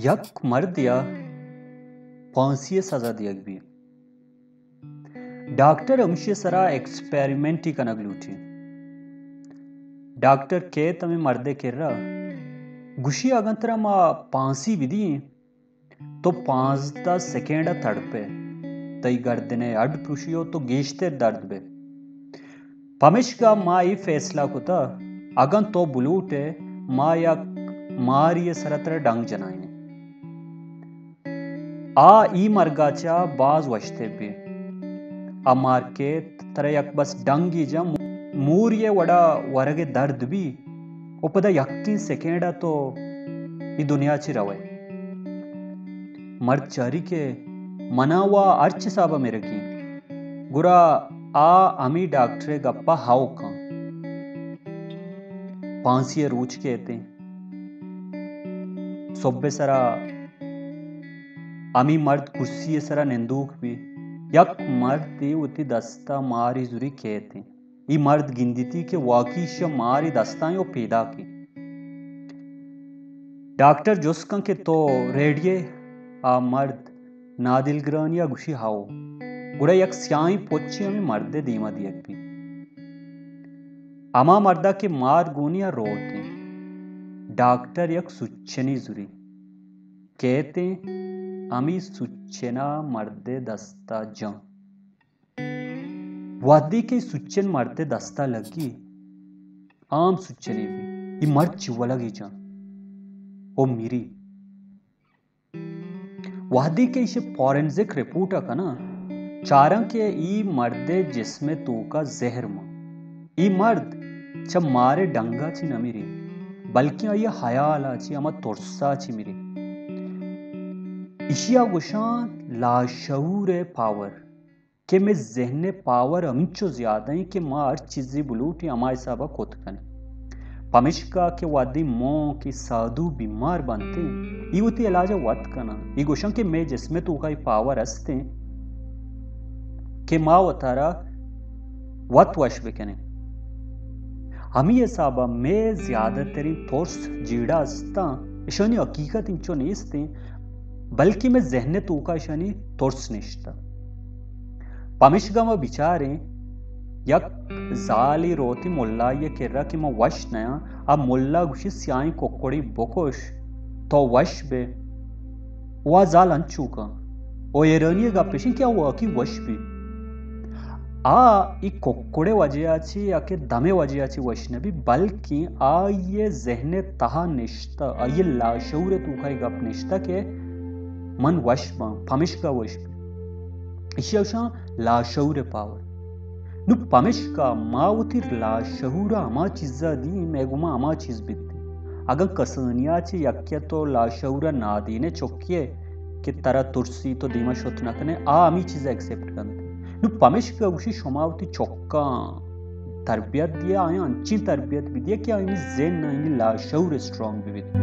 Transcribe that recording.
یک مردے ءَ پھانسی ءِ سزا دیگ بیت۔ ڈاکٹر ہمشی ءِ سرا ایکسپیریمنٹے کنگ لوٹی۔ ڈاکٹر کیت ہمے مردے کرا، گوشی، اگاں ترا ما پھانسی بدییں، تو پانزدہ سیکنڈ ءَ تڑپے، تئی گردن ءِ ہڈ پروشی ءُ تو گیشتر درد بے۔ پمیشکا ما اے فیصلہ کتا، اگاں تو بلوٹے، ما یک ماری ءِ سرا ترا ڈنگ جنائینیں۔ آ اے مرگا چہ باز وشتر بی۔ آ مار کیت، ترا یک بس ڈنگے جن، موری ءِ وڑا ورگ ءِ درد بی، ءُ پدا یکیں سیکنڈ ءَ تو اے دنیا چہ روئے۔ مرد چاری کہ منا وا ہرچ حساب ءَ مرگی۔ گڑا آ ہمے ڈاکٹر ءِ گپ ءَ ہئو کن۔ پھانسی ءِ روچ کیتیں۔ سہب ءِ سرا ہمے مرد کرسی ءِ سرا نندوک بی۔ یک مردے وتی دست ءَ ماری زوری کیتیں۔ اے مرد گندیتی کہ واقعی ایشی ءَ ماری دستاں ءُ پیداکی۔ ڈاکٹر جست کن کہ تو ریڈی ئے؟ آ مرد نادلگرانی ءَ گوشی، ہئو۔ گڑا یک سیاہیں پچے ہمے مرد ءِ دیما دیگ بیت۔ ہما مرد ءَ کہ مار گونی ءَ روتیں۔ ڈاکٹر یک سوچنے زوری۔ کیتیں، ہمے سوچن ءَ مرد ءِ دست ءَ جن۔ وہدے کہ سوچن مرد ءِ دست ءَ لگی، عام سوچنے بی، اے مرد چولگے جن ءُ مری۔ وہدے کہ ایشی فارنزک رپورٹ ءَ کناں، چاراں کہ اے مرد ءِ جسم ءِ توکا زہر مان۔ اے مرد چہ مار ءِ ڈنگ ءَ چہ نہ مری، بلکیں آئی ءِ ہیال ءَ چہ، ہما ترس ءَ چہ مری۔ ایشی ءَ گوشاں لاشعور ءِ پاور۔ کہ مئے ذہن ءِ پاور ہمینچو زیادہ ایں کہ ما ہر چیزے بلوٹیں ہما حساب ءَ کت کنیں۔ پمیشکا کہ وہدے مونک ءُ سادو بیمار بنتیں، اے وتی علاج ءَ وت کناں۔ اے گوشاں کہ مئے جسم ءِ توکا اے پاور ہستیں کہ ما وتارا وت وش بکنیں۔ ہمے حساب ءَ مئے زیادہ تریں ترس جیڑہ ہستاں، اشانی حقیقت انچو نیستیں، بلکیں مئے ذہن ءِ توکا اشانی ترس نشتہ۔ پمیشکا ما بچاریں، یک زالے روتی ملائے کرا کہ ما وش نیاں، آ ملا گوشی، سیاہیں ککڑے بکش، تو وش بے۔ ءُ آ زال انچو کن۔ ءُ حیرانی ءِ گپ ایش ایں کہ آ واقعی وش بی۔ آ اے ککڑ ءِ وجہ ءَ چہ یا کہ دم ءِ وجہ ءَ چہ وش نہ بی، بلکیں آئی ءِ ذہن ءِ تہا نشتہ، آئی ءِ لاشعور ءِ توکا اے گپ نشتہ کہ من وش باں، پمیشکا وش بی۔ ایشی ءَ گوشاں لاشعور ءِ پاور۔ نوں پمیشکا ما وتی لاشعور ءَ ہما چیز ءَ دیں، مئے گوما ہما چیز بیت۔ اگاں کسانی ءَ چہ یکے ءَ تو لاشعور ءَ نادینے چکے کہ ترا ترسی تو دیما شت نہ کنے، آ ہمے چیز ءَ ایکسپٹ کنت۔ نوں پمیشکا گوشی شما وتی چکاں تربیت دیئے، آیاں انچیں تربیت بدیئے کہ آیانی ذہن، آیانی لاشعور اسٹرانگ بہ بیت۔